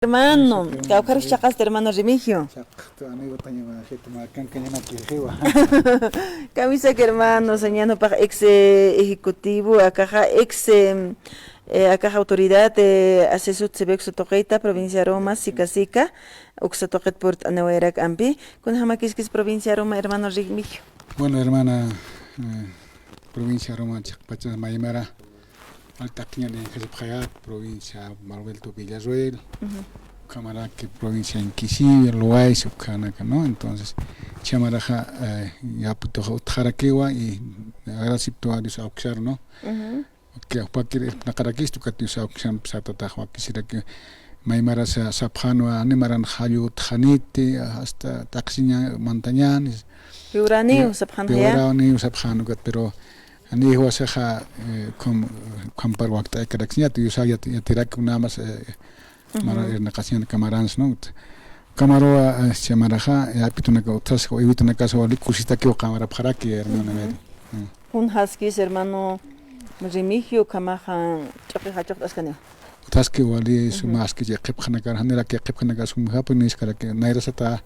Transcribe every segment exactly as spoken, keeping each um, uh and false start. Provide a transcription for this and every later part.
Hermano, kawkharus chaqasta hermano Remigio. Chaqta amigo tañama jeta markankañanaki jiwa. Kamisaki hermano, sañan jupax ex, eh, ejecutivo, akaxa ex, em, eh, akaxa autoridad, eh, asesor cebexo tuqita, provincia Roma, sika sika, uksa tuqit purt'aniwayrak ampi. Kunjamakiskis provincia Roma, hermano Remigio. Bueno, hermana, eh, provincia Roma, chiqpacha maymara, alt'aqiñan enjasipxayat, provincia Manuel Villarroel, ukhamaraki provincia Inquisivi, Loaiza, ukhanaka, ¿no? Entonces, chamaraxa, eh, yapituxa utjarakiwa y agradeciptuwa Dios awkisar, ¿no? Que jupakir irpnaqarakistu, kat Dios awkisar, satatax wakisiraki, maymarasa sapxanwa, animaran jallu utjaniti, hasta taqsiña mantañanis. Piwraniw sapxan jaya. Piwraniw sapxan ukat, pero ani jiwasaxa, eh, com-, compar wakt'aykaraksiñat, Diosaw yat-, yatirak nada más, eh, mara irnaqasiñan camarans, ¿no? Camaroa, eh, chamaraxa, eh, apitunaka utjaska, o evitunakasa wali kusitakiw qamarapxaraki, hermana Mary. Kunjaskis, hermano Remigio, ukhamaxa, ch'uqi jachuqt'askaniw. Utjaski wali sumaski, yaqhipxanakar, janiraki yaqhipxanakar sumjapuni, niskaraki, nayrasata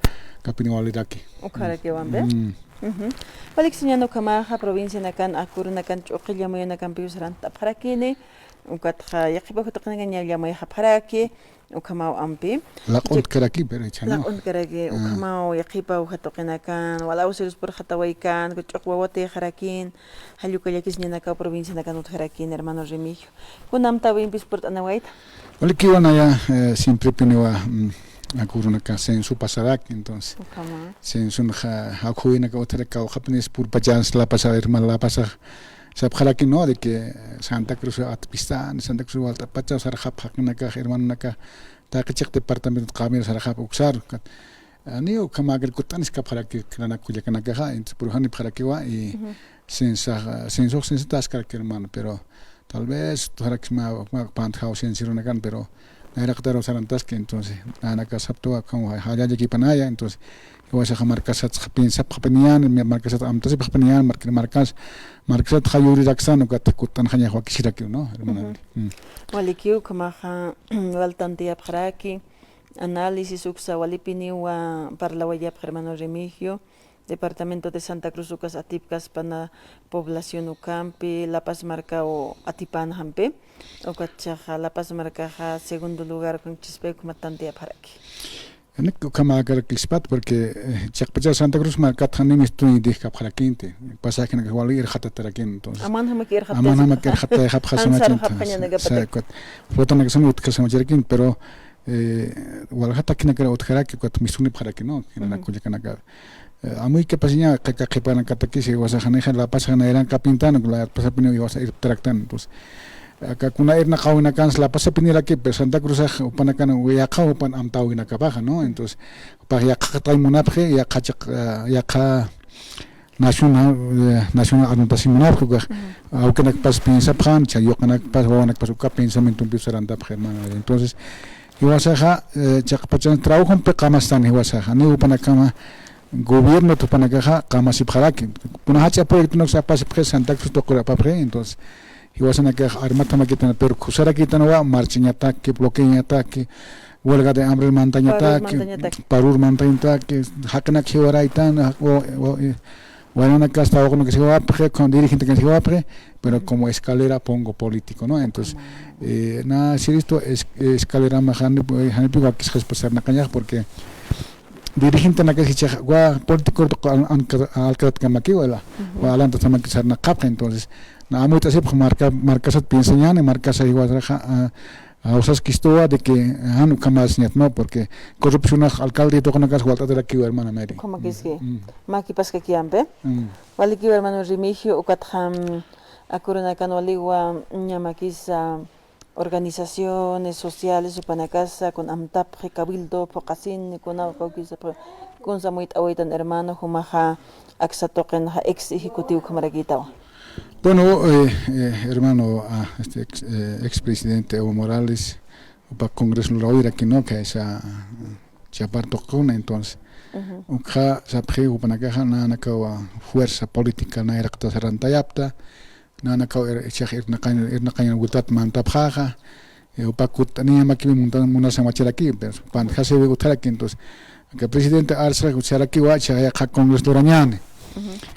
kapini waliraki. Ukharaki wampi. Walik sañan ukhamaxa, provincianakan, akurunakan, ch'uqi llamuyunakampiw sarantapxarakini, ukatxa, yaqhipaw tuqinakan ña llamuyxapxaraki, ukhamaw ampi. Laq'untkaraki, pero ichhana. Laq'untkaraki, ukhamaw, yaqhipaw tuqinakan, wal awsirus purxatawaykan, ch'uq wawatixarakin, jallukallakis ñanakaw provincianakan utjarakin, hermano Remigio. Kunamtawimpis purt'anawayta. Walikiwa naya, eh, siemprepiniwa, mm, akurunaka censo pasaraki, entonces. Ukhama. Censonxa, jawkhawinaka utjaraki kawkhapinis purpachans La Paz, hermano La Paz, sapxaraki, ¿no? De que Santa Cruz atpistan, Santa Cruz walt'apacha, sarxapxaqinaka, hermanonaka, taqi chiq departamento qamir sarxap uksar, kat-, ani ukhamakir kutt'aniskapxaraki, nanak kullakanakaxa, entonces, purjanipxarakiwa, y censa, censo, censo taskaraki, hermano, pero tal vez, tujarakisma, ma, pantjaw censirunakan, pero, nayraqtaru sarantaski, entonces, nanaka saptuwa, como, jallallakipanaya, entonces, Jiwasaxa markasat piensapxapiniyan, markasat amtasipxapiniyan, mark-, markas, markasat jayuriraksan, ukat kutt'anxañax wakisirakiw, ¿no, hermana? Walikiw, ukhamaxa, wal tantiyapxaraki, análisis uksa walipiniwa parlawayapx, hermano Remigio, departamento de Santa Cruz ukas atipkaspana población ukampi, La Paz markaw atipanxampi, ukat chiqaxa La Paz markaxa segundo lugar ukanchispay, ukhama tantiyapxaraki. Nik ukhamakaraki chispat, porque, eh, chiqpacha Santa Cruz markat janiw mistuñdixkapxarakinti. Pasajenaka wali irxatatarakin, entonces. Amanjamaki irxatayapxasamachinta. Flotanakasan utjasamachirakin, pero, eh, walja taqinakar utjaraki, ukat mistunipxaraki, ¿no? Kullakanaka. Eh, amuykapasiña, qhipa, qhipanakatakis, jiwasaxa nixa, La Paz nayraqapintan, La Pazpiniw jiwasa irptaraktan, entonces. Aka kuna irnaqawinakans La Pazpiniraki, pero Santa Cruzax jupanakan yaqha jupan amtawinakapaxa, ¿no? Entonces, jupax yaqha qatay munapxi, yaqha chiq-, ah, yaqha nacional, eh, nacional armtasi munapxi, ukax, awkinakpas piensapxan, chay yuqanakpas, wawanakpas uka pensamientompi sarantapxi, hermano. Entonces, jiwasaxa, eh, chiqpachan trabajompi qamastan jiwasaxa, ni jupanakama, gobierno jupanakaxa qamasipxaraki. Kuna jach'a proyectonaksa apasipxi, Santa Cruz tuqir apapxi, entonces, jiwasanakax armatamakitan, pero khusarakitanwa, marchañataki, bloqueoñataki, huelga de hambre mantañataki, parur mantañataki, parur mantañataki, jaqinak jiwaraytan, ja-, wa-, wa-, eh, waynanakas, tawaqunakis jiwapxi, con dirigentekas jiwapxi, pero como escalera pongo político, ¿no? Entonces, eh, na siristu es-, escalera ma janipi, janipi wakisxaspa sarnaqañax, porque dirigentenakas jichhax wa político al-, anca-, alcaldkamakiwa, wa alantasamakis sarnaqapxi, entonces, na amuyt'asipx marka, markasat piensañäni, markasa jiwasaraxa, ah, jawsaskistuwa de que jan ukhamasiñat, ¿no? Porque corrupcionax alcalde tuqinakas walt'atarakiwa, hermana Mary. Ukhamakiski. Makipaskakiyampi. Walikiwa, hermano Remigio, ukatxa, mm, akurunakan waliwa, ñamakisa, organizaciones sociales jupanakasa kun amtapxi, cabildo phuqasini, kunaw kawkisapxi, kunsa amuyt'awaytan, hermano, jumaxa aksa tuqinxa ex ejecutivo ukhamarakïtawa. Bueno, eh, eh, hermano, ah, este ex, eh, expresidente Evo Morales, jupa congreso lurawiraki, ¿no? Kaysa, ah, Chiapar tuqina, entonces. Ukxa sapxi jupanakaxa nanakaw fuerza política nayraqta sarantayapta, nanakaw ir-, ichax irnaqañ-, irnaqañan vueltat mantapxaxa, eh, jupax kutt'aniñamakipi munta-, munasam wacharaki, pero pantjasiwi utjaraki, entonces, aka presidente Arce jucharakiwa, cha yaqha congreso lurañäni.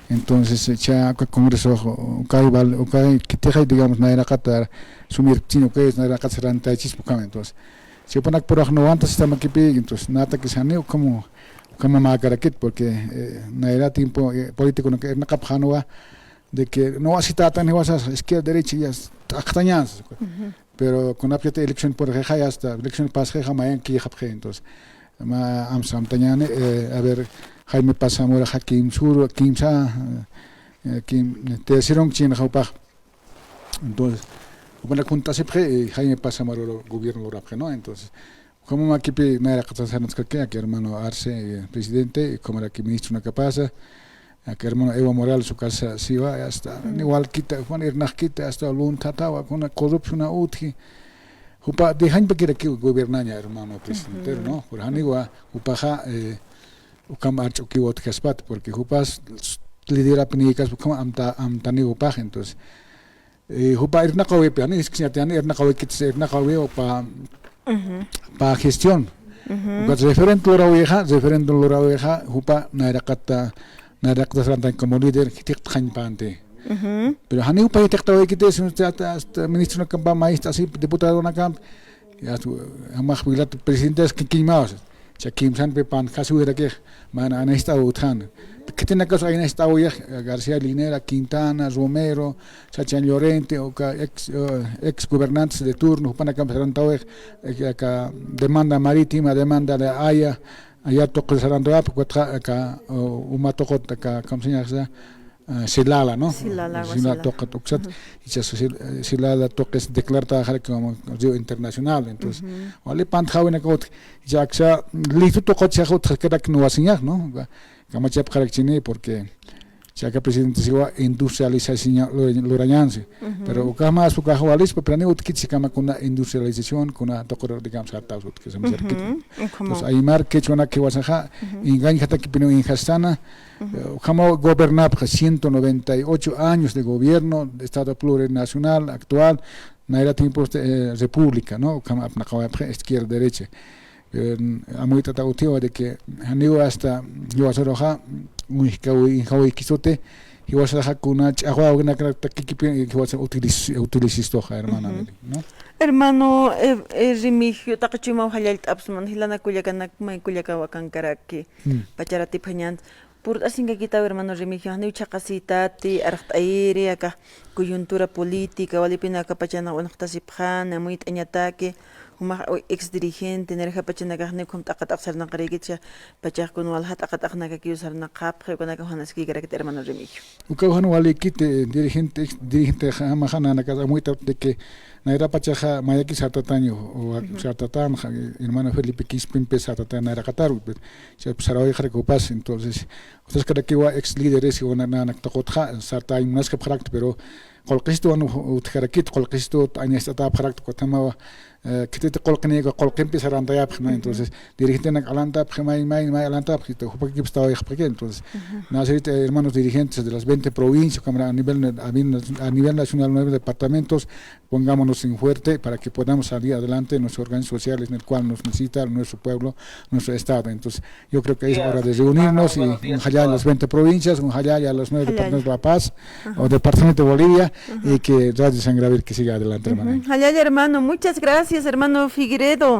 Entonces, eh, cha aka congreso, ukay val-, ukay khitixay, digamos, nayraqata sumir chin, ukay nayraqata sarantaychispa ukhama, entonces, chaypanax purux no aguanta sistemakipi, entonces, natakis jani ukhama, ukhama mäkarakit, porque, eh, nayra tiempo, eh, político no que irnaqapxänwa, de que no así tatan jiwasas, izquierda, derecha, ya t'aqtañas. Pero kunapxiti elección purxixa, ya está, elección pasxixa, mayan kixapxi, entonces, mä amsa amtañäni, eh, a ver, Jaime Paz Zamora, ja, kimsuru, kimsa, eh, kim, terceron chin jupax. Entonces, jupanak junt'asipxi, eh, Jaime Paz Zamora lo, gobierno lurapxi, ¿no? Entonces, ukhamakipi nayraqata sarantxaraki, aka hermano Arce, eh, presidente, ukhamaraki ministronakapasa, aka hermano Evo Morales, ukasa siwa, hasta, ni walkita, Juan irnaqkita, hasta luntatawa, kuna corrupción utji. Jupa, dejañpakiraki gobernaña, hermano presidente, ¿no? Por janiwa, jupaxa, eh, ukham arch'ukiwa utjaspat, porque jupas liderapi niykas ukham amta, amtani jupax, entonces, eh, jupa irnaqawipi, jani, es que ya tiene irnaqawikit, irnaqawi jupa, pa gestión. Ujú. Ukat referente lurawixa, referente lurawixa, jupa nayraqata, nayraqata sarantañ como líder, jitiqtxañpanti. Ujú. Pero jani jupa jitiqtawikiti, sino hasta, hasta ministronakampa, maestra, así, diputadonakampa, ya, jamax wilat presidentes kikiñmawas. Cha kimsanpi pantjasiwirakix, mana anayst'aw utjan. Khitinakas anayst'awix, García Linera, Quintana, Romero, Sacha Llorente, uka ex, eh, ex gobernantes de turno, jupanakamp sarantawix, eh, aka demanda marítima, demanda de Aya, Aya tuqi sarantawap, ukatxa aka, eh, uma tuqut, aka, ¿cómo se llama? Ah, Silala, ¿no? Silala, Silala Silala. Tuqit uksat, ichas Sil-, eh, Silala tuqis declartaxaraki como río internacional, entonces, wali pantjawinakawt, icha aksa, listu tuqut chhaxut, jaskarak nuwasiñax, ¿no? Kamachapxarakchini, porque chaka presidente siwa industrialización lurañansi. Pero ukax más, ukax walispa, pero ni utkit sikama kuna industrialización, kuna tuqur, digamos, sartaws utkit, entonces, aymar quechuanak jiwasaxa, engañjatakipiniw enjastana, eh, ukhama gobernapxa ciento noventa y ocho años de gobierno, de Estado plurinacional actual, nayra tiempos de, eh, república, ¿no? Ukhama apnaqawayapxi izquierda, derecha. Eh, amuyt'ata utjiwa de que janiw hasta jiwasaruxa, uñjkawi, uñjawikisuti, jiwasaruxa kuna ch'axwawinakaratakikipin, jiwasa utiliz-, utilicistuxa, hermana Meli, ¿no? Hermano, eh, eh, Remigio, taqi chuymaw jallallt'apxsman, jilanak kullakanak, may kullakaw akankaraki, pacharatipxañan. Purt'asinkakitaw, hermano Remigio, janiw chhaqasïtati, arxt'ayiri, aka coyuntura política, walipina aka pachana uñjtasipxani, amuyt'añataki, jumax ex dirigente, nayraxa pachanakax janiw ukham t'aqat'aq sarnaqarïkiti, pachax kun walja t'aqat'aqnakakiw sarnaqapxi, ukanakax jan askïkarakiti, hermano Remigio. Ukaw jan walikiti, dirigente, ex dirigente, jamaxa nanakas amuyt'apxi de que nayra pachaxa mayaki sartatañu, o sartatan, hermano Felipe Quispempi sartatan nayraqataru, chaypi sarawayxaraki jupas, entonces, ukaskarakiwa ex líderes, wana nanak tuqutxa, sartañ munaskapxarakta, pero qullqisituwan utjarakit, qullqisitut anayst'atäpxarakta, kutamawa, eh, khititi qullqinïka, qullqimpi sarantayapxi, ¿no? Entonces, dirigentenak alantapxi, may, may, may alantapxi, jupakipstawayxapxi, entonces, nacerita, eh, hermanos dirigentes de las veinte provincias, como a nivel, a nivel, a nivel nacional, nueve departamentos, pongámonos en fuerte para que podamos salir adelante en nuestras organizaciones sociales, en el cual nos necesita nuestro pueblo, nuestro Estado. Entonces, yo creo que es hora de reunirnos y un jallalla a las veinte provincias, un jallalla a los nueve departamentos de La Paz, o departamento de Bolivia, y que Radio San Gabriel que siga adelante, hermano. Jallalla, hermano, muchas gracias, hermano Figueredo.